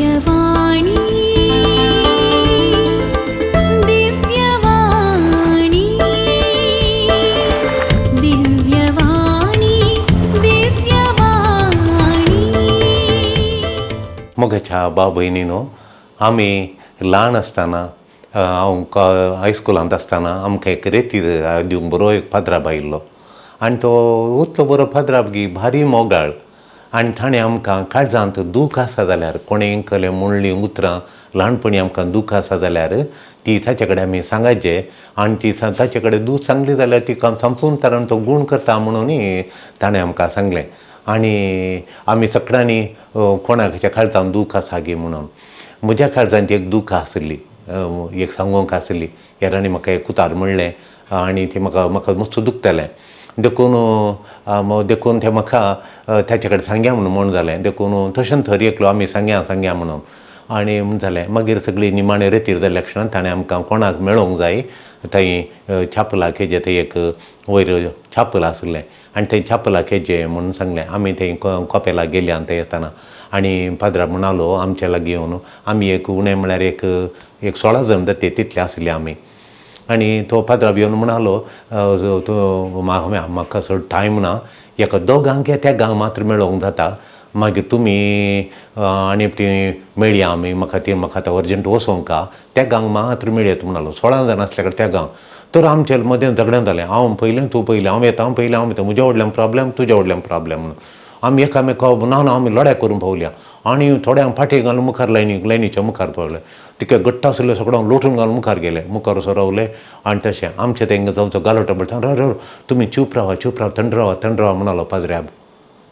दिव्यवाणी, दिव्यवाणी, दिव्यवाणी, दिव्यवाणी. मोगाच्या भाव भयणीनो, आमी ल्हान आसतना, हांव हायस्कुलांत आसतना आमकां एक रेतीर दिवंक बरो एक पाद्राब आयिल्लो आनी तो उतलो बरो पाद्राब की भारी मोगाळ. आनी ताणें आमकां काळजांत दूख आसा जाल्यार, कोणें कहलें म्हणलीं उतरां ल्हानपणी आमकां दूख आसा जाल्यार ती ताचे कडेन आमी सांगायचे आनी ती ताचे कडेन दूख सांगली जाल्यार ती संपून तरान तो गूण करता म्हणून ताणें आमकां सांगलें. आनी आमी सगळ्यांनी कोणाच्या काळजांत दूख आसा गी म्हणून, म्हज्या काळजांत एक दूख आसली, एक सांगूंक आसली. हेरांनी म्हाका एक उतार म्हणलें आनी तें म्हाका म्हाका मस्त दुखतलें, देखून देखून तें म्हाका ताचे कडेन सांगया म्हणून म्हण जालें. देखून तशें थर एकलो आमी सांगया सांगया म्हणून आनी म्हण जालें. मागीर सगळीं निमाणें रेतीर जाल्ल्या क्षणान ताणें आमकां कोणाक मेळोंक जाय थंय छापलाक हेजें थंय एक वयर छापल आसलें आनी थंय छापलाक हेजें म्हणून सांगलें. आमी थंय कपेलाक गेली आनी थंय येतना आनी पाद्रा म्हणालो आमच्या लागीं येवन, आमी एक उणें म्हळ्यार एक एक 16 जाण जाता तितले आसले आमी. आनी तो पाद्राब येवन म्हणालो, तो म्हाका चड टायम ना, एका दोगांक या तेगांक मात्र मेळोंक जाता, मागीर तुमी आनी ती मेळया आमी, म्हाका ती म्हाका आतां अर्जंट वचोंक आहा, तेगांक मात्र मेळयत म्हणालो. 16 जाण आसल्या कडेन तेगांक तर आमचे मदें झगडें जालें. हांव पयलें तूं पयलें, हांव येता हांव पयलें हांव येता, म्हज्या व्हडल्यान प्रॉब्लेम तुज्या व्हडल्यान प्रॉब्लेम म्हणून आमी एकामेका ना ना आमी लढाय करूंक पावल्या. आनी थोड्यांक फाटीं घालून मुखार लायनी लायनीच्या मुखार पावले, तिका घट्ट आसले सगळ्यांक लोटून घालून मुखार गेले, मुखार असो रावले. आनी तशें आमचें तेंका जावचो गालोटो पडटा, रव तुमी चूप रावा चूप रावा, थंड रावा थंड रावा म्हणालो पाद्र्याब.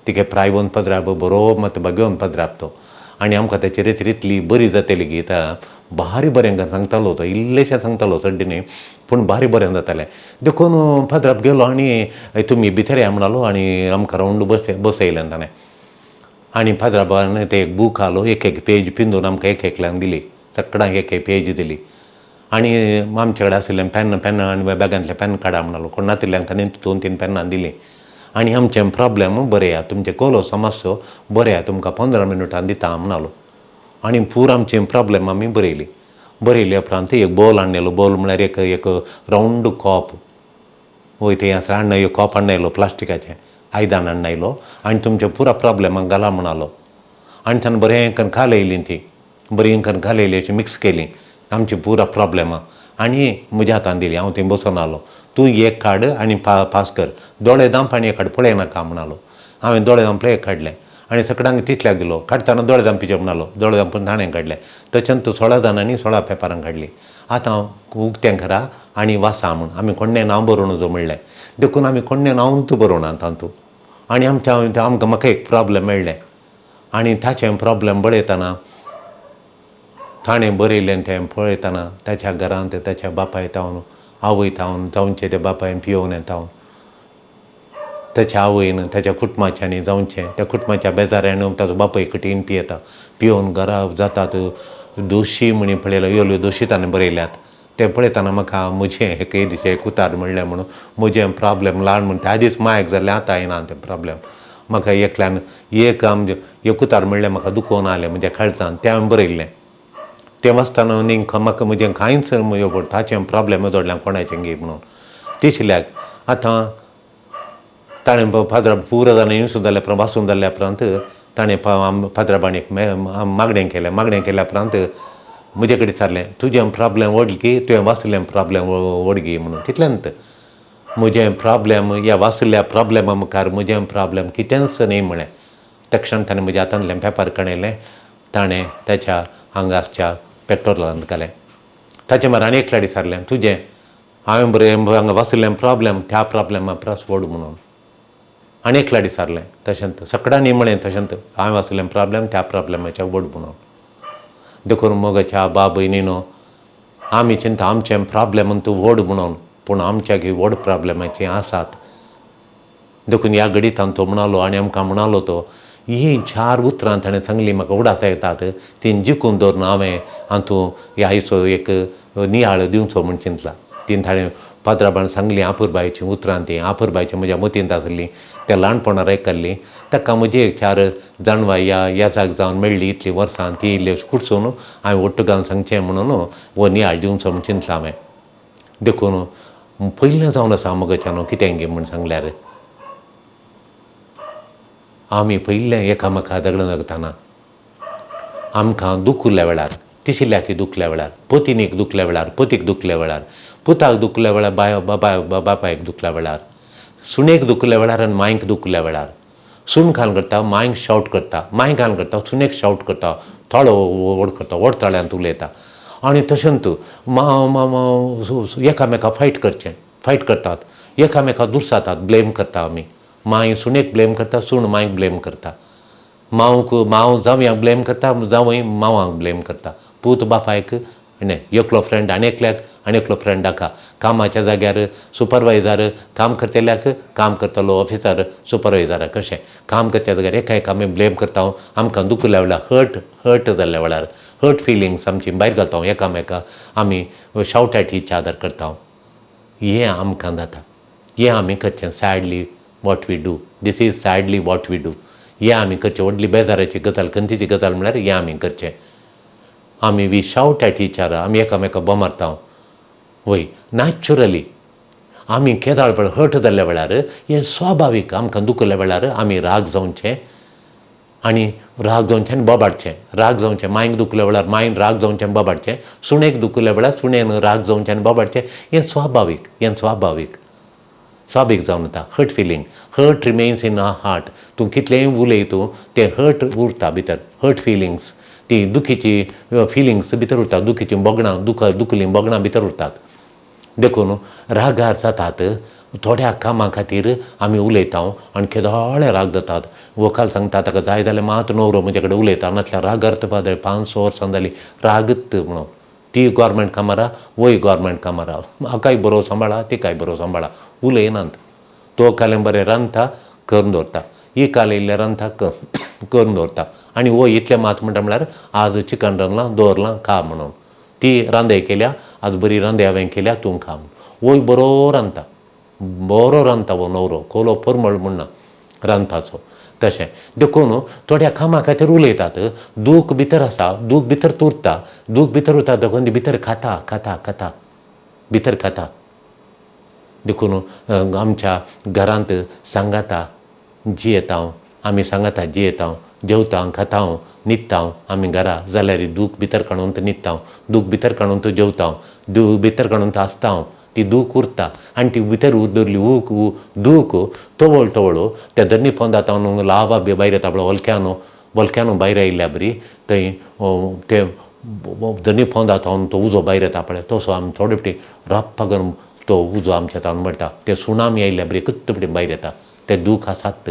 तिका प्रायवन पाद्र्याब बरो मात भाग्योवन पाद्र्याब तो. आनी आमकां ताची रेतीर इतली बरी जातली की भारी बरें सांगतालो तो, इल्लेशें सांगतालो चड न्ही पूण भारी बरें जातालें. देखून पाद्राब गेलो आनी तुमी भितर या म्हणालो आनी आमकां रावंड बसयलें ताणें. आनी पाद्राबान ते एक बूक हालो, एक एक पेज पिंदून आमकां एक एकल्यान दिली, सगळ्यांक एक एक पेज दिली. आनी आमचे कडेन आशिल्लें पेन पेन आनी बॅगांतलें पेन काडा म्हणालो, कोण नातिल्ल्यांक ताणें 2-3 पेनां दिलीं. आनी आमचें प्रॉब्लेम बरया, तुमचें कोलो समस्यो बरया, तुमकां 15 मिनटां दिता म्हणालो. आनी पूर आमचें प्रॉब्लेम आमी बरयली. बरयले उपरांत एक बॉल हाडलेलो, बॉल म्हळ्यार एक एक रावंड कॉप वय थंय आसा हाडून एक कॉप हाडून आयलो, प्लास्टिकाचें आयदन हाडून आयलो आनी तुमच्या पुरा प्रॉब्लेमाक घाला म्हणालो. आनी ताणें बरें करून कालयलीं, ती बरीं करून कालयली अशी मिक्स केली आमची पुरा प्रॉब्लेमां आनी म्हज्या हातान दिली. हांव थंय बसून आलो, तूं एक काड आनी पास कर, दोळे धांप आनी एक काड पळयनाका म्हणालो. हांवें दोळे धांपले एक काडलें आनी सगळ्यांक तितल्याक दिलो. काडटना दोळे धांपिचे म्हणालो, दोळे धांपून ताणें काडलें. तशेंच 16 जाणांनी 16 पेपरां काडलीं. आतां उक्तें करा आनी वाचा म्हूण आमी कोण्णें नांव बरोवं नजो म्हणलें, देखून आमी कोण्णें नांवूच बरोवना तातूंत. आनी आमच्या आमकां म्हाका एक प्रॉब्लेम मेळ्ळें आनी ताचें प्रॉब्लेम पळयतना ताणें बरयलें तें पळयतना ताच्या घरांत ताच्या बापाय तावन आवय तावन जावचें त्या बापायन पियोवन येता, ताच्या आवयन ताच्या कुटुंबाच्यांनी जावचें त्या कुटुंबाच्या बेजाऱ्यान ताचो बापूय कठीण पियेता, पियोवन घरा जातात दोशी म्हणी पळयल्या येवल्यो दोशी ताणें बरयल्यात. तें पळयतना म्हाका म्हजें एक दिसा एक उतार म्हणलें म्हणून म्हजें प्रॉब्लेम ल्हान म्हण त्या दीस मायक जाल्लें, आतां येना तें प्रॉब्लेम. म्हाका एकल्यान एक आमचें एक उतार म्हणलें म्हाका दुखोवन आयलें म्हज्या काळजान, तें हांवें बरयल्लें. तें वाचतना न्ही म्हाका म्हजें कांयच म्हजें ताचें प्रॉब्लेम जोडल्यान कोणाचें गी म्हणून तिसल्याक. आतां ताणें पाद्रा पुरो जालें इन्सू जाल्या उपरांत वाचून जाल्या उपरांत ताणें पाद्राबान एक मागणें केलें. मागणें केल्या उपरांत म्हजे कडेन विचारलें, तुजें प्रॉब्लेम व्हड की तुवें वाचलें प्रॉब्लेम व्हड गी म्हणून. तितलेंच म्हजें प्रॉब्लेम ह्या वाचल्या प्रॉब्लेमा मुखार म्हजें प्रॉब्लेम कितेंच न्ही म्हळें. तक्षण ताणें म्हज्या हातांतल्यान पेपर कणयलें, ताणें ताच्या हांगासच्या पेट्रोलांत घालें. ताचें मागीर आनी एकल्या विचारलें, तुजें हांवें बरें हांगा वाचिल्लें प्रॉब्लेम त्या प्रॉब्लेमा परस व्हड म्हणून. आनी एकल्या विचारलें तशेंच सगळ्यांनी म्हळें तशेंच हांवें वाचिल्लें प्रॉब्लेम त्या प्रॉब्लेमाच्या व्हड म्हणून. देखून मोगाच्या बा भयणीनो, आमी चिंता आमचें प्रॉब्लेम तूं व्हड म्हणून, पूण आमच्याकी व्हड प्रॉब्लेमाचीं आसात. देखून ह्या घडितान तो म्हणालो आनी आमकां म्हणालो तो हीं 4 उतरां ताणें सांगलीं म्हाका उडास येतात, तीं जिखून दवरून हांवें हातूं ह्या आयचो एक नियाळ दिवचो म्हूण चिंतला. तीं ताणें पाद्राबान सांगलीं आपुरबायचीं उतरां तीं आपुरबायचीं म्हज्या मतींत आसलीं त्या ल्हानपणार आयकल्लीं ताका म्हजी एक चार जाणवाय ह्या येसाक जावन मेळ्ळी इतलीं वर्सां ती इल्ली कुडसून हांवें ஒட்டு घालून सांगचें म्हणून हो नियाळ दिवचो म्हूण चिंतलां हांवें. देखून पयलें जावन आसा मगच्यान कितें गे म्हूण सांगल्यार आमी पयलें एकामेका झगडूं लागतना आमकां दुखुल्ल्या वेळार तिशिल्ल्याक दुखल्या वेळार पतिनीक दुखल्या वेळार पतीक दुखल्या वेळार पुताक दुखल्या वेळार बाय बापाय बापायक दुखल्या वेळार सुनेक दुखल्या वेळार आनी मांयक दुखल्या वेळार सून खाल करता मांयक शावट करता मांय घाल करता सुनेक शावट करता ताळो व्हड करता व्हड ताळ्यांत उलयता आनी तशेंच एकामेका फायट करचें फायट करतात एकामेका दुरसातात ब्लेम करता आमी मांय सुनेक ब्लेम करता सून मांयक ब्लेम करता मांवक मांव जावयांक ब्लेम करता जावंय मावांक ब्लेम करता पूत बापायक न्ही एकलो फ्रेंड आनी एकल्याक आनी एकलो फ्रेंड हाका कामाच्या जाग्यार सुपरवायजर काम करतल्याक काम करतलो ऑफिसर सुपरवायजराक कशें काम करच्या जाग्यार एका एका आमी ब्लेम करता आमकां दुखल्या वेळार हर्ट हर्ट जाल्ल्या वेळार हर्ट फिलिंग्स आमची भायर घालता एकामेका आमी शावट एट इच अदर करता. हें आमकां जाता हें आमी करचें sadly what we do this is sadly what we do हें आमी करचें. व्हडली बेजाराची गजाल खंतीची गजाल म्हळ्यार हें आमी करचें. आमी we shout at each other आमी एकामेका बोमारता. वय नॅचरली आमी केदाळ पळय हर्ट जाल्ल्या वेळार हें स्वाभावीक आमकां दुखल्या वेळार आमी राग जावचें आनी राग जावचें आनी बोबाडचें राग जावचें मांयक दुखल्या वेळार मांयन राग जावचें आनी बोबाडचें सुणेक दुखल्या वेळार सुणेन राग जावचें आनी बोबाडचें हें स्वाभावीक हें स्वाभावीक स्वाभावीक जावन वता. Hurt feeling hurt remains in a heart तूं कितलेंय उलय तूं तें हर्ट उरता भितर हर्ट फिलिंग्स ती दुखीची फिलिंग्स भितर उरता दुखीचीं भोगणां दुखलीं भोगणां भितर उरतात. देखून रागार जातात थोड्या कामां खातीर आमी उलयता आनी केदोळे राग जातात. वोकाल सांगता ताका जाय जाल्यार मात न्हवरो म्हजे कडेन उलयता नासल्यार रागार तुका 500 वर्सां जालीं रागत म्हणून ती गोवोरमेंट कामार वय गोवोरमेंट कामार हाकाय बरो सांबाळा तिकाय बरो सांबाळा उलयनात. तो कालें बरें रांदता करून दवरता ही काल इल्लें रांदता करून दवरता आनी वो इतलें मात म्हणटा म्हळ्यार आज चिकन रांदलां दवरलां खा म्हणून ती रांदय केल्या आज बरी रांदय हांवें केल्या तूं खा म्हणून वय बरो रांदता बरो रांदता हो न्हवरो कोलो परमळ म्हणना रांदपाचो तशें. देखून थोड्या कामां खातीर उलयतात दूख भितर आसा दूख भितर उरता दूख भितर उरता देखून ती भितर खाता खाता खाता भितर खाता. देखून आमच्या घरांत सांगाता जियेता आमी सांगाता जियेता जेवता खाता न्हिदता आमी घरा जाल्यार दूख भितर काडून न्हिदता दूख भितर काडून जेवता दूख भितर काडून आसता ती दूख उरता आनी ती भितर दवरली दूख तवळ तवळ त्या धरणी पोंदा तावन लावा बी भायर येता पळय वोलक्यानो वोलक्यानो भायर आयिल्ल्या बरी थंय ते धरणी पोंदा तावन तो उजो भायर येता पळय तसो आमी थोडे फावटी रप्पा करून तो उजो आमच्या तावन मेळटा ते सुनामी आयिल्ल्या बरी कित्त फावटी भायर येता ते दूख आसात.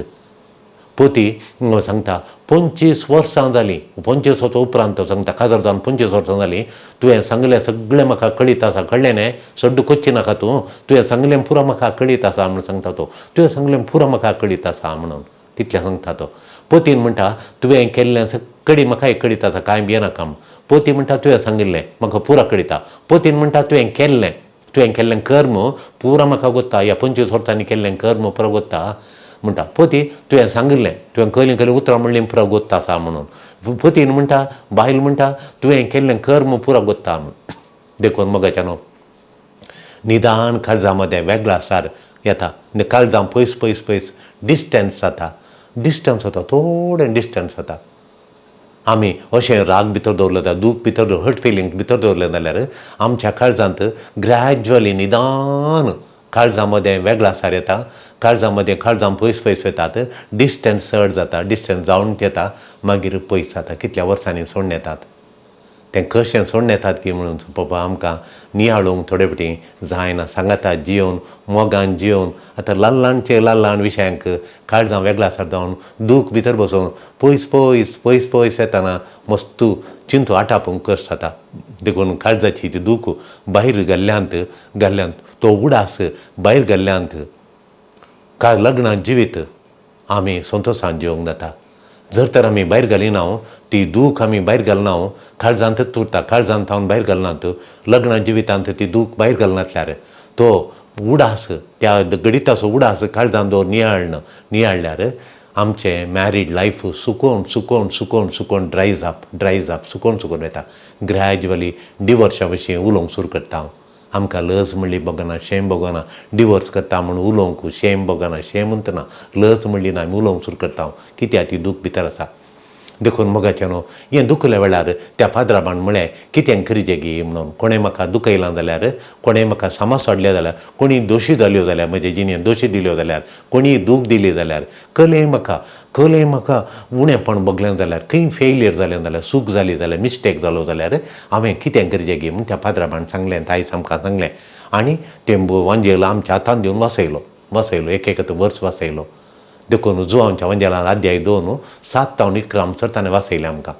पोती सांगता 25 वर्सां जालीं 25 वर्सां उपरांत तो सांगता काजार जावन 25 वर्सां जालीं तुवें सांगलें सगळें म्हाका कळीत आसा कळ्ळें न्ही सड्डू कोच्ची नाका तूं तुवें सांगलें पुरो म्हाका कळीत आसा म्हणून सांगता तो तुवें सांगलें पुरो म्हाका कळीत आसा म्हणून तितलें सांगता तो. पोतीन म्हणटा तुवें केल्लें सगळी म्हाकाय कळीत आसा कांय भियेनाका म्हूण. पोती म्हणटा तुवें सांगिल्लें म्हाका पुरो कळिता. पोतीन म्हणटा तुवें केल्लें तुवें केल्लें कर्म पुरो म्हाका गोत्ता ह्या 25 वर्सांनी केल्लें कर्म पुरो गोत्ता म्हणटा. पोती तुवें सांगिल्लें तुवें खंयलीं खंयलीं उतरां म्हणलीं पुरो गोत्ता आसा म्हणून. पोतीन म्हणटा बायल म्हणटा तुवें केल्लें कर्म पुरो गोत्ता म्हणून. देखून मोगाच्यानो निदान काळजा मदें वेगळा सार येता काळजां पयस पयस पयस डिस्टन्स जाता डिस्टन्स जाता थोडें डिस्टन्स जाता. आमी अशें राग भितर दवरलो जाल्यार दूख भितर हर्ट फिलिंग भितर दवरलें जाल्यार आमच्या काळजांत ग्रॅज्युअली निदान काळजा मदें वेगळा सार येता काळजा मदें काळजां पयस पयस वतात डिस्टन्स चड जाता डिस्टन्स जावन येता मागीर पयस जाता कितल्या वर्सांनी सोडून येतात तें कशें सोडून येतात की म्हणून पप्पा आमकां नियाळूंक थोडे फावटी जायना. सांगाता जियोवन मोगान जियोवन आतां ल्हान ल्हानचे ल्हान ल्हान विशयांक काळजां वेगळा सार जावन दूख भितर बसोवन पयस पयस पयस पयस येतना मस्तू चिंतू आटापूंक कश्ट जाता. देखून काळजाची ती दूख भायर घाल्ल्यांत घाल्ल्यांत तो उडास भायर घाल्ल्यांत काल लग्नां जिवीत आमी संतोशान जिवंक जाता. जर तर आमी भायर घालिना ती दूख आमी भायर घालना काळजांतच उरता काळजांत हांव भायर घालनात लग्ना जिवितांत ती दूख भायर घालनासल्यार तो उडास, त्या गणिताचो उडास काळजान दवर नियाळ्ळो, नियाळ्ळ्यार आमचें मॅरीड लायफ सुकोवन सुकोवन सुकोवन सुकोवन ड्रायज अप, ड्रायज अप, सुकोवन सुकोवन वता. ग्रॅज्युअली डिवोर्सा विशीं उलोवंक सुरू करता हांव. आमकां लज म्हणली भोगना, शेम भोगना, डिवोर्स करता म्हूण उलोवंक शेम भोगना, शेमूच ना, लज म्हणली ना, आमी उलोवंक सुरू करता हांव. कित्याक ती दूख भितर आसा. देखून मोगाचें न्हू हें दुखल्या वेळार त्या पाद्राबान म्हळें कितें करचें गी म्हणून. कोणें म्हाका दुखयलां जाल्यार, कोणें म्हाका सामा सोडलें जाल्यार, कोणी दोशी जाल्यो जाल्यार, म्हजे जिणेंत दोशी दिल्यो जाल्यार, कोणी दूख दिली जाल्यार, कलें म्हाका, कलें म्हाका उणेंपण भोगलें जाल्यार, खंय फेलियर जालें जाल्यार, चूक जाली जाल्यार, मिस्टेक जालो जाल्यार हांवें कितें करचें गी म्हूण त्या पाद्राबान सांगलें, आयज आमकां सांगलें. आनी तें वांजेल आमच्या हातान दिवन वाचयलो, वाचयलो, एक एक वर्स वाचयलो. देखून जुवांच्या वांजेलान अध्याय 2 7 तावन 11 म्हणसर ताणें वाचयलें आमकां.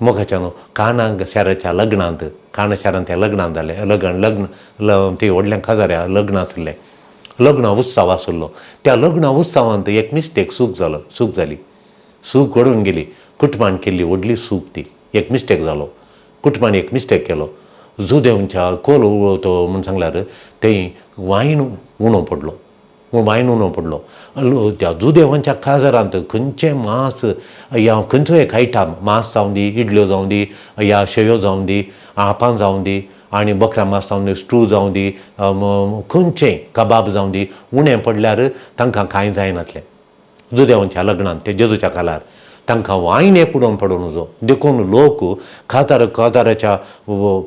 मोगाच्यान काना शाराच्या लग्नांत, काना शारांत त्या लग्नांत जालें, लग्न लग्न ती व्हडल्या काजाऱ्या लग्न आशिल्लें, लग्न उत्सव आशिल्लो. त्या लग्न उत्सवांत एक मिस्टेक चूक जालो, चूक जाली, चूक घडून गेली. कुटुंबान केल्ली व्हडली चूक ती, एक मिस्टेक जालो, कुटुंबान एक मिस्टेक केलो. जुदेवच्या कोल तो म्हूण सांगल्यार थंय वायन उणो पडलो, वायन उणो पडलो. त्या जुदेवांच्या काजारांत खंयचें मांस या खंयचो एक आयटम, मांस जावं दी, इडल्यो जावं दी, या शेयो जावं दी, आपां जावं दी, आनी बकऱ्या मांस जावं दी, स्टू जावं दी, खंयचें कबाब जावं दी, उणें पडल्यार तांकां कांय जायनातलें. जुदेवांच्या लग्नांत ते जेजूच्या कालार तांकां वायन एक उडोवन पडून नजो. देखून लोक काजार काजाराच्या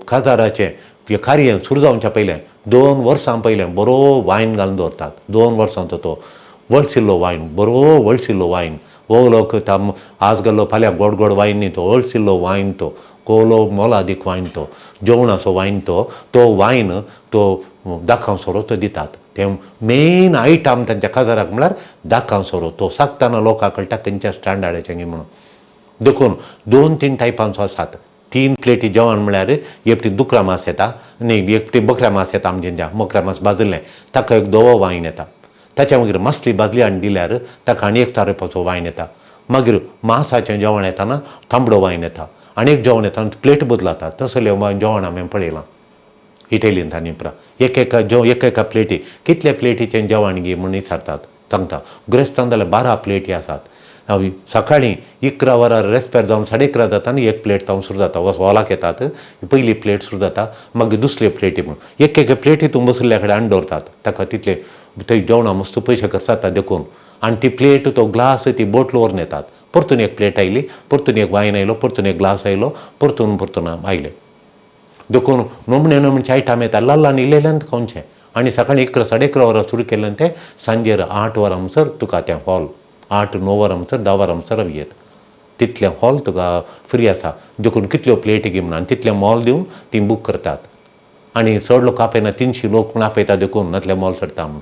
काजाराचें कार्य सुरू जावच्या पयलें 2 वर्सां पयलें बरो वायन घालून दवरतात. 2 वर्सांचो तो वळसिल्लो वायन, बरो वळसिल्लो वायन. हो लोक आज गेल्लो फाल्यां गोड गोड वायन न्ही तो, वळसिल्लो वायन तो, कोलो मोलादीक वायन तो, जेवणाचो वायन तो, तो वायन तो दाखां सोरो तो दितात. तें मेन आयटम तांच्या काजाराक म्हळ्यार दाखां सोरो. तो सागतना लोकांक कळटा खंयच्या स्टँडर्डाचें म्हणून. देखून 2-3 टायपांचो आसात. 3 प्लेटी जेवण म्हळ्यार एक दुकरा मांस येता, न्ही एक बकऱ्या मांस येता, आमच्या बकऱ्या मांस भाजलें ताका एक धवो वायन येता. ताच्या मागीर मासली भाजली आनी दिल्यार ताका आनी एक तारपाचो वायन येता. मागीर मांसाचें जेवण येताना तांबडो वायन येता, आनी एक जेवण येता प्लेट बदलाता. तसलें जेवण हांवें पळयलां इटालियन तांणी उपरांत. एक एका जेव एक एका प्लेटी कितले प्लेटीचें जेवण गी म्हूण विचारतात, सांगता. ग्रेस्तान जाल्यार 12 प्लेटी आसात. सकाळीं 11 वरां रेस्पेर जावन 11:30 जाता आनी एक प्लेट जावन सुरू जाता. हॉलाक येतात, पयली प्लेट सुरू जाता, मागीर दुसरी प्लेटी म्हूण एक एक प्लेटी तूं बसल्या कडेन हाडून दवरतात. ताका तितले थंय जेवणां मस्त पयशे खर्च जाता देखून. आनी ती प्लेट तो ग्लास ती बोटल व्हरून येतात. परतून एक प्लेट आयली, परतून एक वायन आयलो, परतून एक ग्लास आयलो, परतून परतून आयले. देखून नमणे नमणेचे आयटम येता, ल्हान इल्लेल्यान खावचें. आनी सकाळीं 11 11:30 वरां सुरू केल्ल्यान तें सांजेर 8 वरां म्हणसर तुका तें हॉल 8-9 वरां म्हणसर 10 वरां म्हणसर येत तितलें हॉल तुका फ्री आसा. देखून कितल्यो प्लेटी गी म्हणून आनी तितलें मोल दिवन ती बूक करतात. आनी चड लोक आपयना, 300 लोक म्हूण आपयता देखून नातलें मोल चडटा म्हूण.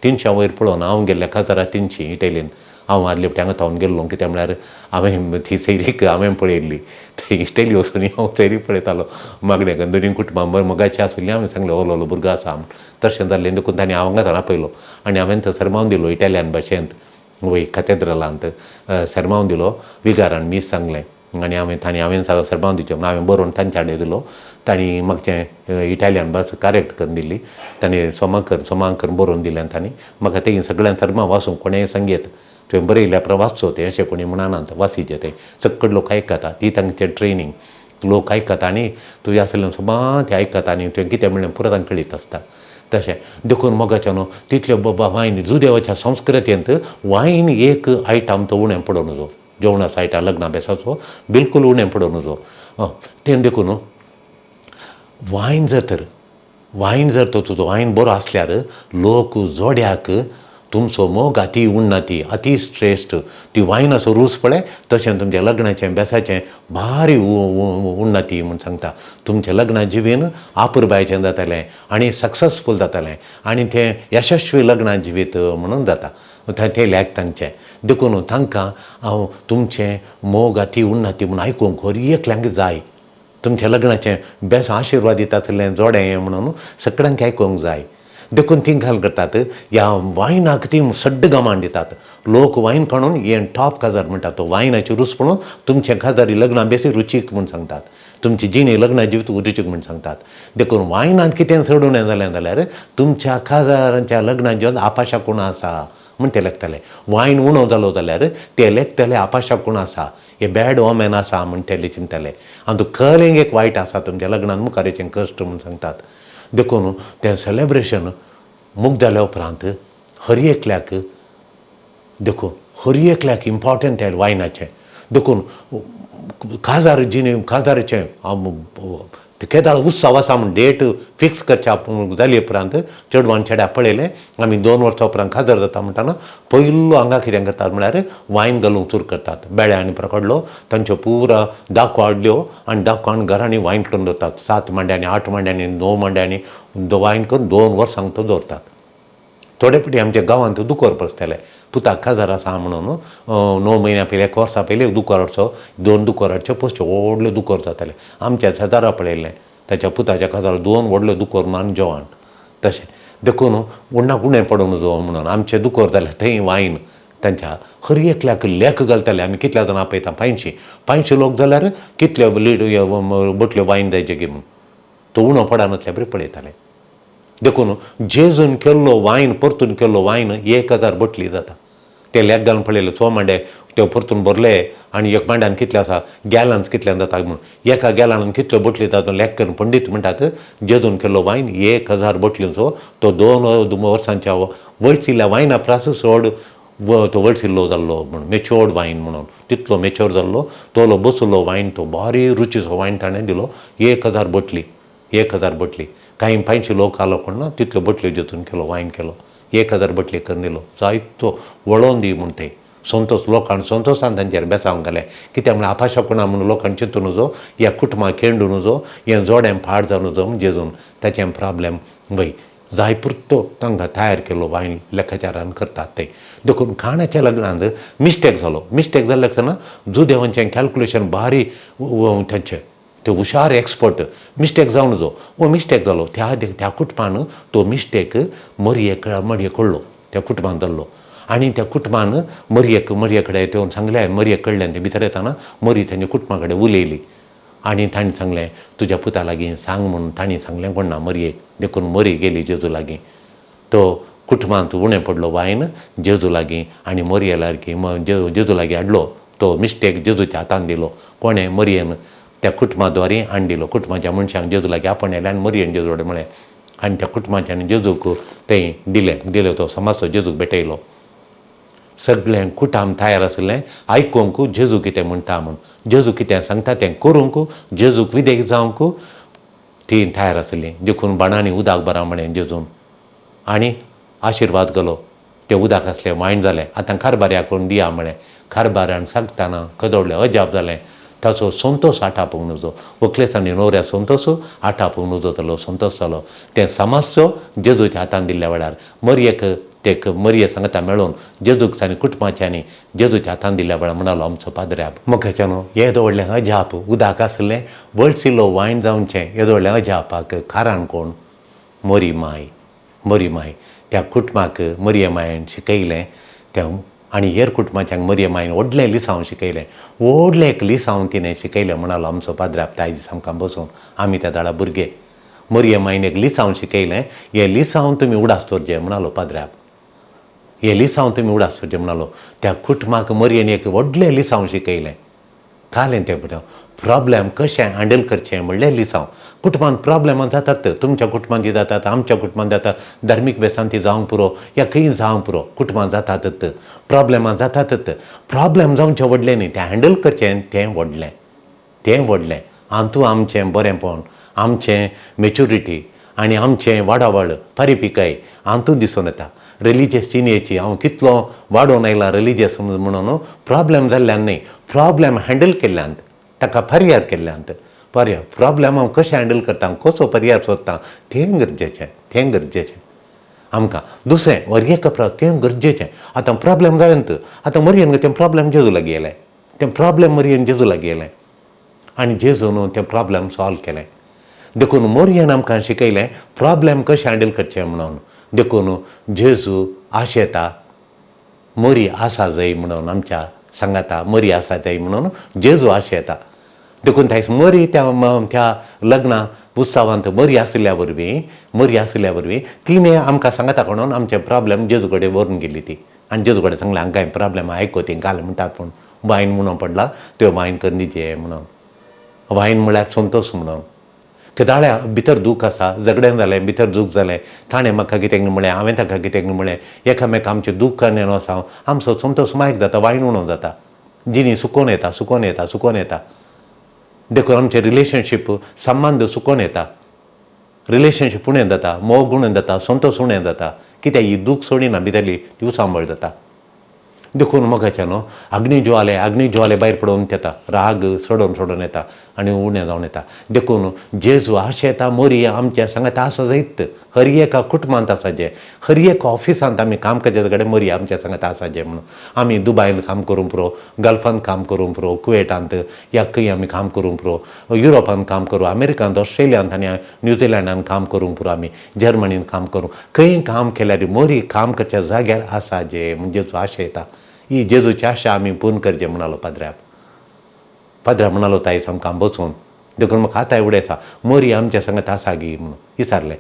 300 वयर पळोवन हांव गेल्लें काजारा 300 इटालियन. हांव आदले फावटी हांगा थावन गेल्लो, कित्याक म्हळ्यार हांवें ती सैरीक हांवें पळयल्ली. थंय इटली वचून हांव सैरीक पळयतालो. मागणेक दोनी कुटुंबां बरें मोगाचीं आशिल्लीं. हांवें सांगलें ओलो ओलो भुरगो आसा म्हूण. तशें जाल्लें देखून तांणी हांव हांगा आपयलो आनी हांवें तो सरमावन दिलो इटालियन भाशेंत, वय कॅथेड्रलांत सरमावन दिलो. विगारान मीस सांगलें आनी हांवें तांणी हांवें सरमावन दिवचें म्हणून हांवें बरोवन तांच्या हाडून दिलो. तांणी म्हाका इटालियन भास करेक्ट करून दिली. तांणी सोमा कर सोमा करून बरोवन दिलें. तांणी म्हाका तें सगळ्यां सरमां वाचूंक कोणेंय सांगयत, तुवें बरयल्या उपरांत वाचचो तें, अशें कोणी म्हणनात. वासीचें तें सक्कड लोक आयकता, ती तांचें ट्रेनींग. लोक आयकता आनी तुजें आसलें सोमा तें आयकता आनी तुवें कितें म्हणलें पुरो तांकां कळीत आसता. तशें देखून मोगाच्या न्हू तितल्यो बाबा वायन जुदेवाच्या संस्कृतेंत वायन एक आयटम तो उणें पडूं नजो. जेवणाचो आयटम लग्ना बेसाचो बिलकूल उणें पडूं नजो. तें देखून वायन जर तर वायन जर तो तुजो वायन बरो आसल्यार लोक जोड्याक तुमचो मोग अती उन्नती अती श्रेश्ठ. ती वायनाचो रूच पळय तशें तुमच्या लग्नाचें बेसाचें भारी उन्नती म्हूण सांगता. तुमचें लग्ना जिवीन आपुरबायचें जातलें आनी सक्सेसफूल जातलें आनी तें यशस्वी लग्ना जिवीत म्हणून जाता. तें लेख तांचें. देखून तांकां हांव तुमचें मोग अती उन्नती म्हूण आयकूंक हर एकल्यांक जाय. तुमच्या लग्नाचें बेस आशिर्वाद दिता आसलें जोडें म्हणून सगळ्यांक आयकूंक जाय. देखून ती घाल करतात ह्या वायनाक ती सड्ड गमान दितात. लोक वायन काडून हें टॉप काजार म्हणटात. तो वायनाची रूच पळोवन तुमचें काजारी लग्नां बेसी रुचीक म्हूण सांगतात, तुमची जिणी लग्ना जिवीत रुचीक म्हूण सांगतात. देखून वायनान कितें चडून हें जालें जाल्यार तुमच्या काजारांच्या लग्नां जिवन आपाशा कोण आसा म्हूण ते लेखताले. वायन उणो जालो जाल्यार ते लेखताले आपाशा कोण आसा, हे बॅड वोमेन आसा म्हूण ते चिंतताले. आनी तूं कलेंग एक वायट आसा तुमच्या लग्नान मुखार कश्ट म्हूण सांगतात. देखून तें सेलेब्रेशन मुग जाल्या उपरांत हर एकल्याक देखून हर एकल्याक इम्पॉर्टंट तें वायनाचें. देखून काजार जिणे काजाराचें केदाळ उत्सव आसा म्हूण डेट फिक्स करच्या जाली उपरांत चेडवान चेड्या पळयलें आमी 2 वर्सां उपरांत काजार जाता म्हणटाना पयलो हांगा कितें करतात म्हळ्यार वायन घालूंक सुरू करतात. बेळ्यांनी प्रकडलो तांच्यो पुरा दाको हाडल्यो आनी दाको हाडून घरांनी वायन करून दवरतात. 7 मांड्यांनी 8 मांड्यांनी 9 मांड्यांनी वायन करून 2 वर्सांक तो दवरतात. थोडे फावटी आमच्या गांवांत दुकोर पसताले, पुताक काजार आसा म्हणून 9 म्हयन्या पयलीं 1 वर्सा पयलीं दुकोर हाडचो, 2 दुकोर हाडचे पोसचे व्हडले दुकोर जाताले. आमच्या शेजारा पळयल्लें ताच्या पुताच्या काजार 2 व्हडले दुकोर मान जेवण तशें. देखून उण्णाक उणें पडून जो म्हणून आमचे दुकोर जाल्यार थंय वायन तांच्या हर एकल्याक लेख घालताले. आमी कितल्या जाणां आपयता 500 लोक जाल्यार कितल्यो लीड बोटल्यो वायन जायचे गी म्हूण तो उणो पडनासल्या बरी पळयताले. देखून जेजून केल्लो वायन परतून केल्लो वायन 1000 बोटली जाता. ते लेख घालून पळयले 6 मांडे ते परतून भरले आनी एक मांड्यान कितले आसा गॅलन्स कितल्यान जाता म्हूण एका गॅलनान कितल्यो बोटली जाता लेख करून पंडीत म्हणटात जेजून केल्लो वायन 1000 बोटलींचो तो 2 वर्सांच्या वळसिल्ल्या वायना प्रास चड तो वळसिल्लो जाल्लो म्हूण मेच्योर्ड वायन म्हणून तितलो मेच्योर जाल्लो तो बसलो वायन तो भारी रुचीचो वायन ताणें दिलो. 1000 बोटली 1000 बोटली कांय 500 लोक आलो कोण ना तितल्यो बोटल्यो जेजून केलो वायन केलो 1000 बोटली करून दिलो. जायतो वळोवन दी म्हूण ते संतोष लोकांक संतोशान तांचेर बेसांव घालें. कित्याक म्हळ्यार आपाशा कोणा म्हणून लोकांक चिंतून न्हजो ह्या कुटुंबाक खेंडू न्हजो हें जोडें पाड जावन न्हजो म्हूण जेजून ताचें प्रॉब्लेम वय जाय पुरतो तांकां तयार केलो वायन लेखाचारान करतात ते. देखून खाणाच्या लग्नांत मिस्टेक जालो. मिस्टेक जाल्ले आसतना जुदेवांचें कॅल्कुलेशन भारी तांचें ते हुशार एक्सपर्ट मिस्टेक जावन न्हजो वो मिस्टेक जालो त्या त्या कुटुंबान तो मिस्टेक मरये मरये कळ्ळो त्या कुटुंबान जाल्लो. आनी त्या कुटुंबान मरयेक मरये कडेन ते सांगलें मरये कडल्यान ते भितर येताना मरी तांच्या कुटुंबा कडेन उलयली आनी तांणी सांगलें तुज्या पुता लागीं सांग म्हणून तांणी सांगलें कोण ना मरयेक. देखून मरी गेली जेजू लागीं. तो कुटुंबांत उणें पडलो वायन जेजू लागीं आनी मरये लागीं जेजू लागीं हाडलो तो मिस्टेक जेजूच्या हातान दिलो. कोणें मरयेन त्या कुटुंबा द्वारे हाडून दिलो. कुटुंबाच्या मनशांक जेजू लागीं आपण येयले आनी मरयेन जेजू कडेन म्हळें आनी त्या कुटुंबाच्यान जेजूक थंय दिलें दिलें तो समाजचो जेजूक भेटयलो. सगळें कुटाम तयार आशिल्लें आयकूंक जेजू कितें म्हणटा म्हूण जेजू कितें सांगता तें करूंक जेजूक विदेक जावंक ती तयार आशिल्ली. देखून बाणांनी उदक बरां म्हळें जेजून आनी आशिर्वाद गेलो. तें उदक आसलें वायन जालें. आतां कारबाऱ्याक करून दिया म्हळें. कारबाऱ्यान सांगतना कदवडलें अजाप जालें. ताचो संतोश आटापूंक न्हजो. व्हंकलेच आनी न्हवऱ्या संतोश आटापूंक न्हजो जालो संतोश जालो. तें समाजचो जेजूच्या हातान दिल्ल्या वेळार मरयेक ते मरये सांगता मेळून जेजूक आनी कुटुंबाच्यांनी जेजूच्या हातान दिल्ल्या वेळार म्हणालो आमचो पाद्र्याब मोगाच्यानो येदो व्हडलें अजाप उदक आसलें वळसिल्लो वायन जावचें येदो व्हडलें अजापाक कारण कोण मरी माय. मरी माय त्या कुटुंबाक मरये मायन शिकयलें त्या आनी हेर कुटुंबाच्यांक मरये मायन व्हडलें लिसांव शिकयलें. व्हडलें एक लिसांव तिणें शिकयलें म्हणालो आमचो पाद्र्याब त्या दीस आमकां बसून आमी त्या दाडा भुरगे मरये मायन एक लिसांव शिकयलें. हें लिसांव तुमी उडास दवरचें म्हणालो पाद्र्याब. हें लिसांव तुमी उडास दवरचें म्हणालो. त्या कुटुंबाक मरयेन एक व्हडलें लिसांव शिकयलें. कालें तें प्रॉब्लेम कशें हँडल करचें म्हणलें लिसांव. कुटुंबांत प्रॉब्लेमां जातात, तुमच्या कुटुंबांत ती जातात, आमच्या कुटुंबांत जातात, धार्मीक बेसान ती जावंक पुरो या खंय जावंक पुरो, कुटुंबांत जातातच प्रॉब्लेमां जातातच. प्रॉब्लेम जावचें व्हडलें न्ही, तें हँडल करचें तें व्हडलें, तें व्हडलें. हातूंत आमचें बरेंपण, आमचें मेच्युरिटी आनी आमचें वाडावळ परिपिकाय हातूंत दिसून येता. रिलिजियस जिणेची हांव कितलो वाडोवन आयला रिलिजियस म्हणून प्रॉब्लेम जाल्ल्यान न्ही, प्रॉब्लेम हँडल केल्ल्यान, ताका पर्याय केल्ल्यान. पर्याय प्रॉब्लेम हांव कशें हँडल करता, कसो पर्याय सोदता तें गरजेचें, तें गरजेचें आमकां. दुसरें वर एक तें गरजेचें. आतां प्रॉब्लेम जालें आतां मरयेन तें प्रॉब्लेम जेजू लागीं येयलें, तें प्रॉब्लेम मरयेन जेजू लागीं येयलें आनी जेजून तें प्रॉब्लेम सॉल्व केलें. देखून मोरयेन आमकां शिकयलें प्रॉब्लेम कशें हँडल करचें म्हणून. देखून जेजू आशेता मोरी आसा जाय म्हणून आमच्या सांगाता, मोरी आसा जाय म्हणून जेजू आशेता. देखून थंय मोरी त्या त्या लग्ना उत्सवांत मोरी आशिल्ल्या वरवीं, मोरी आशिल्ल्या वरवीं तिणें आमकां सांगाता म्हणून आमचे प्रॉब्लेम जेजू कडेन व्हरून गेली ती. आनी जेजू कडेन सांगलें हांकां प्रॉब्लेम आयको ती घाल म्हणटात, पूण वायन म्हणून पडला त्यो वायन करून दिजे म्हणून. वायन म्हळ्यार संतोश म्हणून. केदाळ्या भितर दूख आसा, झगडें जालें, भितर दूख जालें, ताणें म्हाका कितें म्हणलें, हांवें ताका कितें म्हणलें, एकामेका आमचें दूख आनी आसा, आमचो संतोश मायक जाता, वायन उणो जाता, जिणी सुकोन येता, सुकोन येता, सुकोन येता. देखून आमचें रिलेशनशीप संबंद सुकोन येता, रिलेशनशीप उणें जाता, मोग उणें जाता, संतोश उणें जाता. कित्याक ही दूख सोडिना भितरली, ती उचांबळ जाता. देखून मोगाचें न्हू अग्नी ज्वाले, अग्नी ज्वाले भायर पडोवन येता, राग सोडोवन सोडोवन येता आनी उणें जावन येता. देखून जेजू आशेता मोरी आमच्या सांगाता आसा जायत, हर एका कुटुंबांत आसा जे, हर एका ऑफिसांत आमी काम करचे कडेन मोरी आमच्या सांगाता आसा जे म्हणून. आमी दुबायन काम करूंक पुरो, गल्फांत काम करूंक पुरो, कुवेटांत या खंय आमी काम करूंक पुरो, युरोपांत काम करूं, अमेरिकांत, ऑस्ट्रेलियांत आनी न्यूझिलंडांत काम करूंक पुरो, आमी जर्मनींत काम करूं, खंय काम केल्यार मोरी काम करच्या जाग्यार आसा जे म्हण जेजू आशेता. ही जेजूची आशा आमी पूर्ण करचे म्हणालो पाद्र्याब. पाद्र्याब म्हणालो ताईस आमकां बसून. देखून म्हाका आतां एवढें आसा मोरी आमच्या सांगात आसा गी म्हणून विचारलें.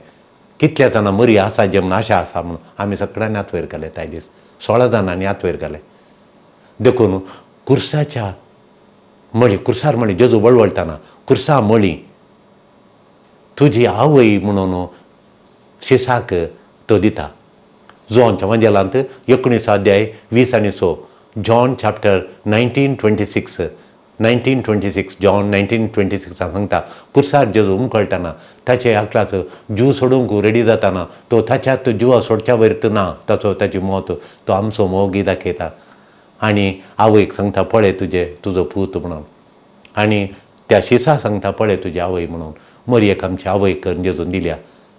कितल्या जाणां मोरी आसा जे म्हणून आशा आसा म्हणून आमी सगळ्यांनी हात वयर घाले. त्या दीस 16 जाणांनी हात वयर घाले. देखून कुर्साच्या मळी, कुर्सार मळी जेजू वळवळटाना कुर्सा मळी तुजी आवय म्हणून शिसाक तो दिता. जॉनच्या वंजेलांत 19 अध्याय 20 आनी 6, जॉन चॅप्टर 19:26, 19:26, जॉन 19:26 सांगता कुर्सार जेजू उमकळटाना ताचे आकलाचो जीव सोडूंक रेडी जाताना तो ताच्यात जिवा सोडच्या वयर ना, ताचो ताची मौत तो आमचो मोगी दाखयता आनी आवयक सांगता पळय तुजे तुजो पूत म्हणून, आनी त्या शिसा सांगता पळय तुजी आवय म्हणून. मरयेक आमची आवय करून जेजून दिल्या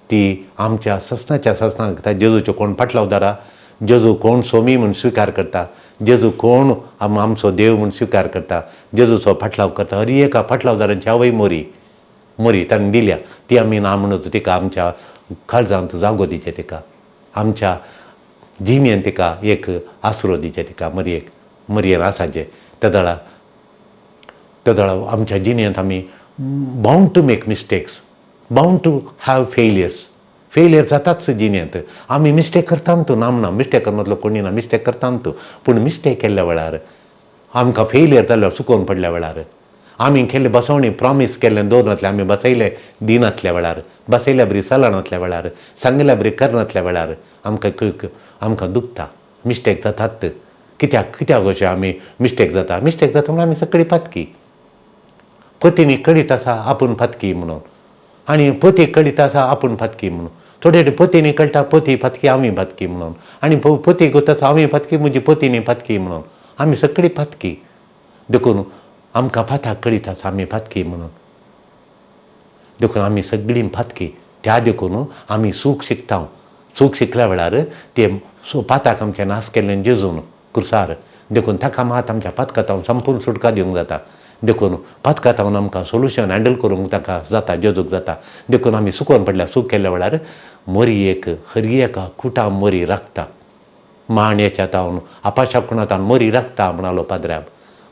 ती आमच्या ससनाच्या ससनाक. त्या जेजूच्यो कोण फाटलावदारा, जेजू कोण सोमी म्हूण स्विकार करता, जेजू कोण आमचो देव म्हूण स्विकार करता, जेजूचो फाटलाव करता. हर एका फाटलावदारांची आवय मोरी, मोरी ताणें दिल्या ती आमी ना म्हणत तिका आमच्या काळजांत जागो दिचे, तिका आमच्या जिणेन तिका एक आसरो दिचे, तिका मरयेक मरयेन आसाचें. तेदळा तेदळा आमच्या जिणेंत आमी bound to make mistakes, bound to have failures. Failure जाताच जिणेंत, आमी मिस्टेक करता तूं ना म्हणा, मिस्टेक करनातलो कोणी ना, मिस्टेक करता तूं. पूण मिस्टेक केल्ल्या वेळार आमकां फेलियर जाल्यार, चुकोवन पडल्या वेळार, आमी केल्ले बसवणी प्रॉमीस केल्लें दवरनातलें, आमी बसयलें दिनातल्या वेळार, बसयल्या बरी चलनातल्या वेळार, सांगिल्ल्या बरी करनातल्या वेळार आमकां आमकां दुखता, मिस्टेक जातात. कित्याक कित्याक अशें आमी मिस्टेक जाता? मिस्टेक जाता म्हणून आमी सगळी पातकी. पतीनी कळीत आसा आपूण पातकी म्हणून, आनी पती कळीत आसा आपूण पातकी म्हणून. थोडे पतीनी कळटा पती पातकी आमी पातकी म्हणून, आनी पती गोता आमी पातकी म्हजी पतीनी पातकी म्हणून. आमी सगळी पातकी. देखून आमकां पाताक कळीत आसा आमी पातकी म्हणून. देखून आमी सगळीं पातकी. त्या देखून आमी सूख शिकता. चूक शिकल्या वेळार ते पाताक आमचें नाश केल्लें जेजून कुर्सार. देखून ताका मात आमच्या पातकातावन संपूर्ण सुटका दिवंक जाता. देखून पातकातावन आमकां सोल्युशन हँडल करूंक ताका जाता, जेजूक जाता. देखून आमी सुकोवन पडल्या चूक केल्ल्या वेळार मोरी एक हर एका कुटा मोरी राखता, मान हेच्या तावन आपाशा खुणातावन मोरी राखता म्हणालो पाद्र्याब.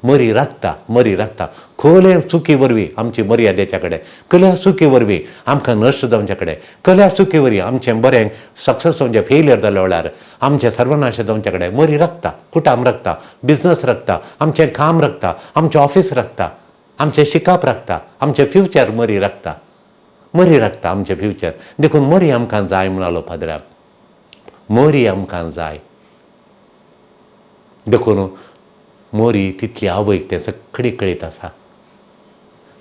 मरी राखता, मरी राखता. खोले चुकी वरवीं आमची मर्यादेच्या कडेन, कल्या चुकी वरवीं आमकां नश्ट जावच्या कडेन, कल्या चुकी वरवीं आमचें बरें सक्सेस जावचें फेलियर जाल्या वेळार आमचें सर्वनाश जावच्या कडेन मरी राखता, कुटाम राखता, बिजनस राखता, आमचें काम राखता, आमचें ऑफीस राखता, आमचें शिकप राखता, आमचें फ्युचर मरी राखता, मरी राखता आमचें फ्युचर. देखून मरी आमकां जाय म्हणालो पाद्र्याब, मरी आमकां जाय. देखून मोरी तितली आवयक तें सगळी कळीत आसा.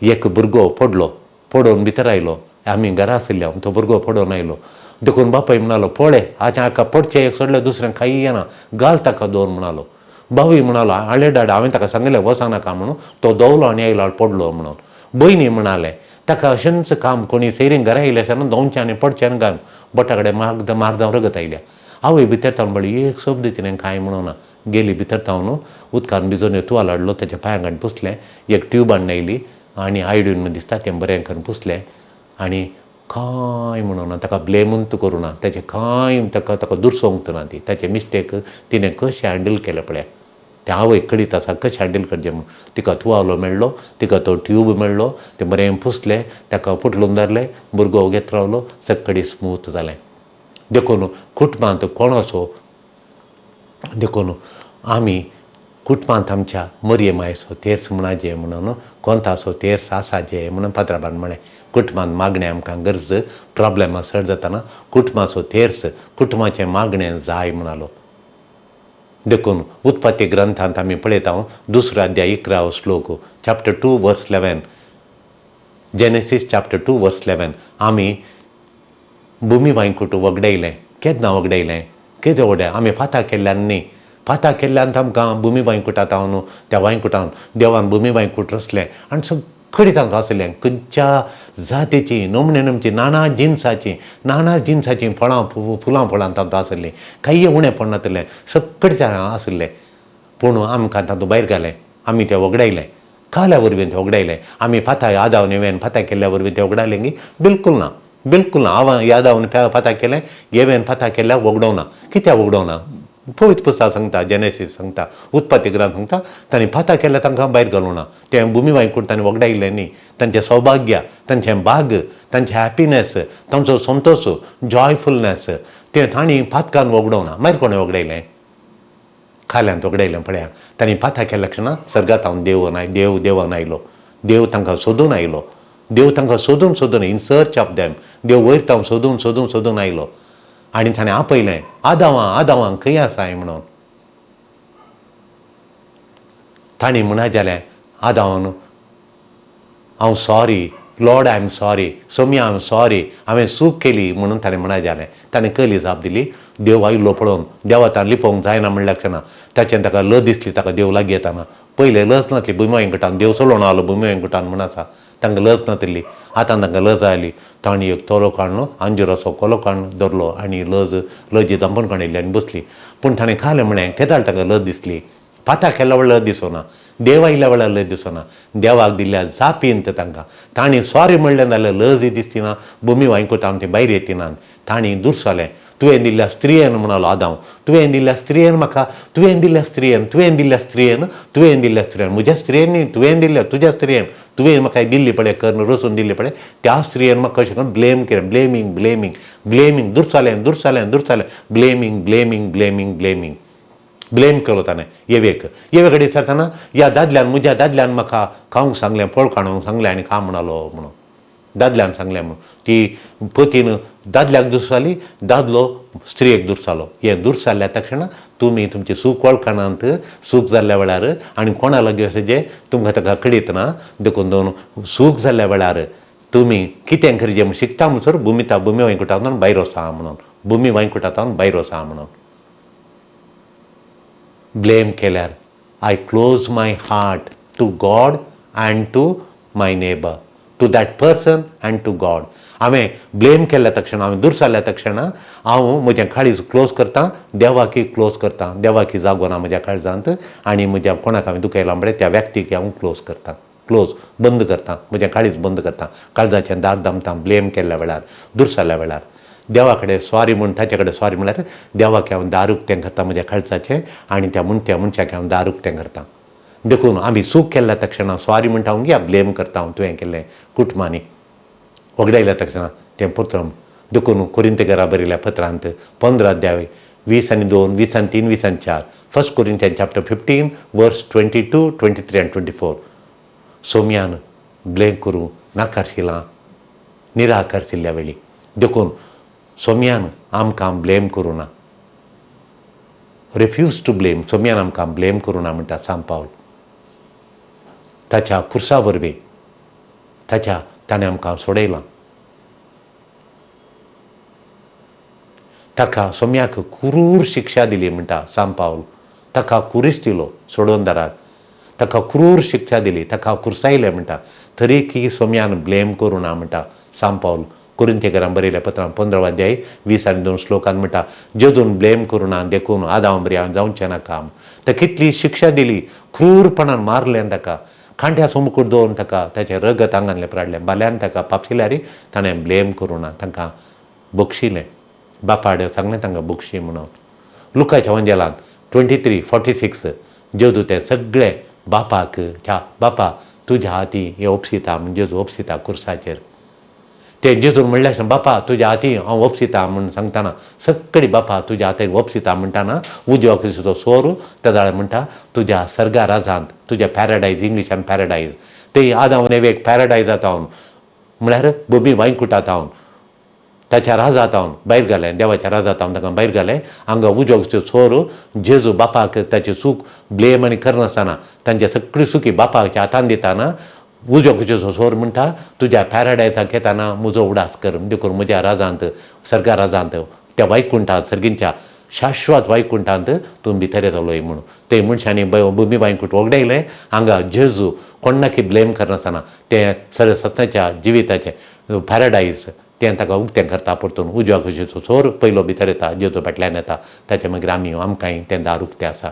एक भुरगो पडलो, पडोवन भितर आयलो, आमी घरा आशिल्ले, तो भुरगो पडोवन आयलो. देखून बापाय म्हणालो पळय आतां हाका पडचें एक सोडलें दुसरें कांय येना, घाल ताका दोन म्हणालो. बावूय म्हणालो हाडले डाड, हांवें ताका सांगिल्लें वचनाका म्हणून, तो दोवलो आनी आयलो पडलो म्हणून. भयणी म्हणालें ताका अशेंच काम कोणी सैरीं घरा आयले आसतना दोवचें आनी पडचें आनी घाल बोटा कडेन मार्ग मार्दांव रगत आयल्या. आवय भितर तावन पळय एक शब्द तिणें कांय म्हणूना, गेली भितर तावन उदकान भिजोवन तुवालो हाडलो, ताच्या पांयांक हाडून पुसलें, एक ट्यूब हाडून आयली आनी आयडीन दिसता तें बरें करून पुसलें आनी कांय म्हणूना, ताका ब्लेमूच करूं ना, ताचें कांय ताका ताका दुरसोवंक ना. ती ताचें मिस्टेक तिणें कशें हँडल केलें पळया, तें आवय कळीत आसा कशें हँडल करचें म्हूण. तिका तुवालो मेळ्ळो, तिका तो ट्यूब मेळ्ळो, तें बरें पुसलें, ताका पुटलून धरलें, भुरगो घेत रावलो, सगळी स्मूथ जालें. देखून कुटुंबांत कोण असो, देखून आमी कुटुंबांत आमच्या मरये मायचो तेर्स म्हणाचे म्हणून कोंताचो तेर्स आसाचे म्हणून पात्राबान म्हळें. कुटुंबांत मागणें आमकां गरज, प्रोब्लेमां चड जाताना कुटुंबाचो तेर्स, कुटुंबाचें मागणें जाय म्हणालो. देखून उत्पत्ती ग्रंथांत आमी पळयता दुसरो अध्याय 11 श्लोक, chapter 2 verse 11, Genesis chapter 2 verse 11. आमी भुमी वांयकूट वगडायलें. केन्ना वगडायलें? केदे व्हडे आमी फाता केल्ल्यान न्ही, फाता केल्ल्यान आमकां भुमी वांयकुटांत हांव त्या वांयकुटान देवान भुमी वांयकूट रचलें आनी सगळीं तांकां आसलें खंयच्या जातीची नमणे नमची नाना जिनसाचीं नाना जिनसाचीं फळां फुलां फळां तांकां आसलीं, कांय उणें पडनातलें, सगळें आसलें. पूण आमकां तातूंत भायर घालें, आमी तें वगडायलें, काल्या वरवीं तें वगडायलें. आमी फाता आदावन येवेन फाता केल्ल्या वरवीं तें वगडायलें गी? बिलकूल ना, बिलकूल ना. हांव यादावन फाता केलें, येवेन फाता केल्यार वगडोवना. कित्याक वगडोवना? पवित्र पुस्तक सांगता, जेनेसीस सांगता, उत्पत्ती ग्रंथ सांगता, तांणी फाता केल्यार तांकां भायर घालूं ना, तें भुमी वांयकूट तांणी वगडायलें न्ही. तांचें सौभाग्य, तांचें भाग, तांचें हॅपिनेस, तांचो संतोश, जॉयफुलनेस तें तांणी पातकान वगडोवना. मागीर कोणें वगडायलें? खाल्यांत वगडायलें. पळया, तांणी पाता केल्या क्षणा सर्गात हांव देव देव देवान आयलो, देव तांकां सोदून आयलो, देव तांकां सोदून सोदून, इन सर्च ऑफ दॅम, देव वयर तांव सोदून सोदून सोदून आयलो आनी ताणें आपयलें, आदावां आदावां खंय आसाय म्हणून. तांणी म्हणा जालें आदावान, हांव sorry Lord, I am sorry, Soumya I am sorry, हांवें चूक केली म्हणून ताणें म्हणा जालें. ताणें कली जाप दिली, देव आयिल्लो पळोवन देवा ताणें लिपोवंक जायना म्हणल्या क्षणा ताचें ताका लज दिसली. ताका देव लागीं येताना पयलें लज नासली. भुमी वेंकटान देव चलोवन आलो, भुमी वेंकटान म्हण आसा, तांकां लज नातिल्ली. आतां तांकां लज आयली. तांणी एक तोलो काडलो, अंजुराचो कोलो काडून धरलो आनी लज लजी धांपून काडिल्ली आनी बसली. पूण ताणें खालें म्हळें, केदाळ ताका लज दिसली? पाता केल्ल्या वेळार लज दिसना, देव आयिल्ल्या वेळार लज दिसना. देवाक दिल्ल्या जापीन तांकां तांणी सॉरी म्हणलें जाल्यार लजय दिसली ना. भुमी वांयकुटान ती भायर येतिनात. तांणी दुरसालें, तुवें दिल्ल्या स्त्रियेन म्हणालो आदांव, तुवें दिल्ल्या स्त्रियेन म्हाका, तुवें दिल्ल्या स्त्रियेन, तुवें दिल्ल्या स्त्रियेन, तुवें दिल्ल्या स्त्रियेन, म्हज्या स्त्रियेन न्ही, तुवें दिल्ल्या तुज्या स्त्रियेन, तुवें म्हाका दिल्ली पळय करून रचून दिल्ली पळय त्या स्त्रियेन म्हाका कशें करून ब्लेम केलें. ब्लेमींग ब्लेमींग ब्लेमींग, दुरसालें दुरसालें दुरसालें, blaming blaming blaming blaming, blame केलो ताणें येवेक. येवे कडेन विचारतना ह्या दादल्यान, म्हज्या दादल्यान म्हाका खावंक सांगलें, फळ काडूंक सांगलें आनी खा म्हणालो म्हणून दादल्यान सांगलें म्हणून. ती पतीन दादल्याक दुरसाली, दादलो स्त्रियेक दुरसालो. हें दुरसाल्ल्या तक्षणा तुमी तुमची सूख वळखनात. सूख जाल्ल्या वेळार आनी कोणा लागीं अशें जें तुमकां ताका कळीत ना. देखून दोन सूख जाल्ल्या वेळार तुमी कितें करचें म्हूण शिकता म्हणसर भुमिता भुमी वांयकुटांतल्यान भायर वचा म्हणून, भुमी वांयकुटांतल्यान भायर वचा म्हणून ब्लेम केल्यार I close my heart to God and to my neighbour, to that person and to God. हांवें ब्लेम केल्या तक्षणा, हांवें दुरसाल्या तक्षणा हांव म्हजें काळीज क्लोज करता, देवाकी क्लोज करता, देवाकी जागो ना म्हज्या काळजांत आनी म्हज्या कोणाक हांवें दुखयलां म्हळ्यार त्या व्यक्तीक हांव क्लोज करता, क्लोज बंद करता, म्हजें काळीज बंद करता, काळजाचें दार दामता. ब्लेम केल्ल्या वेळार, दुरसाल्या वेळार देवा कडेन सॉरी म्हूण, ताचे कडेन सॉरी म्हळ्यार देवाक हांव दार उक्तें करता म्हज्या काळजाचें आनी त्या त्या मनशाक हांव दार उक्तें करता. देखून आमी चूक केल्ल्या तक्षणा सॉरी म्हणटा हांव या ब्लेम करता हांव तुवें केल्लें कुटुंबांनी वगडायल्या तक्षणा तें पुत्र. देखून कोरिंतेकरा बरयल्या पत्रांत 15 अध्याय 20 आनी 2, 20 आनी 3, 20 आनी 4, First Corinthian chapter 15 verse 22, 23 आनी 24, सोम्यान ब्लेम करूं नाकारशिलां निराकारशिल्ल्या वेळी. देखून सोम्यान आमकां ब्लेम करूं ना, रिफ्यूज टू ब्लेम. सोम्यान आमकां ब्लेम करूं ना म्हणटा सांत पावल. ताच्या खुर्सा वरवीं ताच्या ताणें आमकां सोडयलां. ताका सोम्याक क्रूर शिक्षा दिली म्हणटा सांत पावल. ताका कुरीस दिलो सोडोवन दाराक, ताका क्रूर शिक्षा दिली, ताका कुर्सायलें म्हणटा, तरी की सोम्यान ब्लेम करूं ना म्हणटा सांत पावल. कोरिंथेकरां बरयल्या पत्रां 15 अध्याय 20 आनी 2 श्लोकान म्हणटा, जेजून ब्लेम करूं ना देखून आदांव बरी हांवें जावचें ना काम. तर कितली शिक्षा दिली, क्रूरपणान मारलें ताका, कांट्याचो मुकूट दवरून ताका ताचें रगत आंगांतलें प्राडलें. बाल्यान ताका पापशिल्यारी ताणें ब्लेम करूं ना, तांकां बक्षिलें. बापाड सांगलें तांकां बक्षी म्हणून. लुकाच्या वंजेलांत 23:46 जेजू तें सगळें बापाक च्या बापा तुज्या हाती हे ओपसिता म्हूण जेजू ओपसिता कुर्साचेर. ते जेजून म्हणलें आसतना बापा तुज्या हाती हांव ओपसिता म्हूण सांगतना सगळी बापा तुज्या हाती ओपसिता म्हणटाना उजव्या कुशीचो सोर तेदाळे म्हणटा तुज्या सर्गा राजांत, तुज्या पॅराडायज, इंग्लिशान पॅराडायज, ते आदांव नेवेक पॅराडायजात हांव म्हळ्यार भूमी वायकुटात हांव ताच्या राजात हांव भायर घालें, देवाच्या राजात हांव ताका भायर घालें. हांगा उजव्या कुशीचो सोर जेजू बापाक ताची चूक ब्लेम आनी करनासतना तांचे सगळी चुकी बापाच्या हातान दिताना उजव्या कुशीचो सोर म्हणटा तुज्या पॅराडायजाक येताना म्हजो उडास कर, देखून म्हज्या राजांत सर्गा राजांत त्या वैकुंठांत सर्गींच्या शाश्वत वैकुंठांत तूं भितर येतलोय म्हणून. ते मनशांनी भूमी वैकुंठ वगडायलें. हांगा जेजू कोणाकी ब्लेम करनासतना तें सर सत्याच्या जिविताचें पॅराडायज तें ताका उक्तें करता. परतून उजव्या कुशीचो सोर पयलो भितर येता, जेजू फाटल्यान येता, ताचे मागीर आमी आमकांय तें दार उक्तें आसा.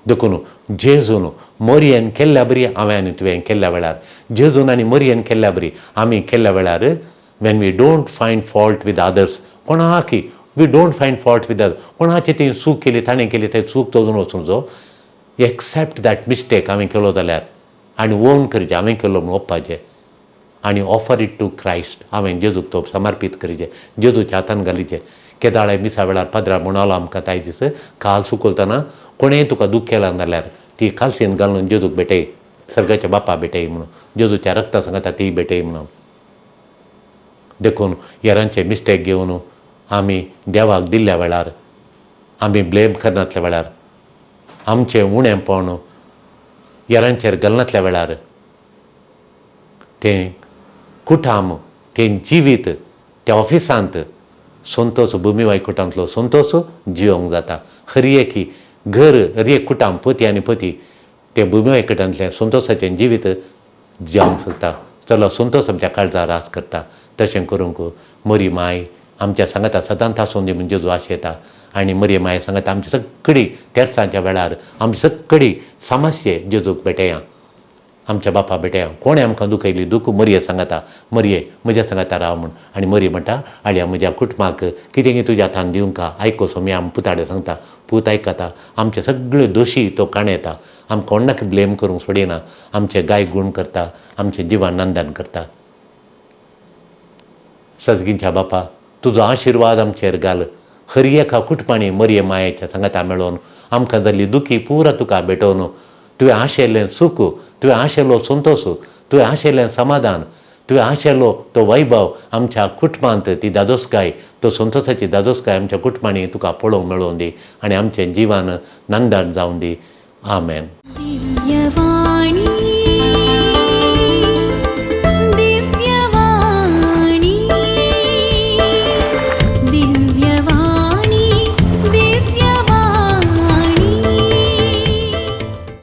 देखून जेजून मोरयेन केल्ल्या बरी हांवें आनी तुवें केल्ल्या वेळार, जेजून आनी मोरयेन केल्ल्या बरी आमी केल्ल्या वेळार, when we don't find fault with others, कोणाकी we don't find fault with others, कोणाची ती चूक केली ताणें केली थंय चूक तोजून वचूंक जो, एक्सेप्ट that mistake हांवें केलो जाल्यार आनी ओन करचें हांवें केलो म्हूण ओप्पाचें आनी ऑफर it to Christ, हांवें जेजूक तो समर्पीत करचें, जेजूच्या हातान घालीचें. केदाळे मिसा वेळार पाद्रा म्हणलो आमकां ताय दीस काल सुकलतना कोणेंय तुका दूख केला जाल्यार ती कालसीन घालून जेजूक भेटय, सर्गाच्या बापा भेटय म्हणून, जेजूच्या रक्ता सांगता ती भेटय म्हणून. देखून हेरांचे मिस्टेक घेवन आमी देवाक दिल्ल्या वेळार, आमी ब्लेम करनासल्या वेळार, आमचें उणेंपण हेरांचेर घालनासल्या वेळार तें कुटाम, तें जिवीत त्या ऑफिसांत संतोष भुमी वायकुटांतलो संतोष जिवंक जाता. हर एक घर, हर एक कुटाम, पती आनी पती ते भुमी वायकुटांतलें संतोषाचें जिवीत जावंक शकता. चलो संतोष आमच्या काळजार रास करता. तशें करूंक मरी माय आमच्या सांगाता सदांच आसून दी म्हूण जेजू आशेता. आनी मरी माय सांगाता आमची सगळी तेर्सांच्या वेळार आमची सगळी समस्ये जेजूक भेटया, आमच्या बापा भेटया. कोणें आमकां दुखयली दूख मरये सांगाता, मरये म्हज्या सांगाता राव म्हूण. आनी मरी म्हणटा आडया म्हज्या कुटुंबाक कितें तुज्या हातान दिवंक आयको सोमी आम पुताडे सांगता, पूत आयकता. आमचे सगळे दोशी तो काणयता, आमकां कोणाक ब्लेम करूंक सोडिना, आमचे गाय गूण करता, आमचें जिवान नंदन करता. सजगींच्या बापा तुजो आशिर्वाद आमचेर घाल. हर एका कुटुंबांनी मरये मायेच्या सांगाता मेळोवन आमकां जाल्ली दुखी पुरा तुका भेटोवन तुवें आशिल्लें सूख, तुवें आशिल्लो संतोश, तुवें आशिल्लें समाधान, तुवें आशिल्लो तो वैभव आमच्या कुटुंबांत, ती दादोसकाय, तो संतोशाची दादोसकाय आमच्या कुटुंबांनी तुका पळोवंक मेळोवन दी आनी आमचें जिवन नंदन जावन दी. आमेन. दिव्यवाणी.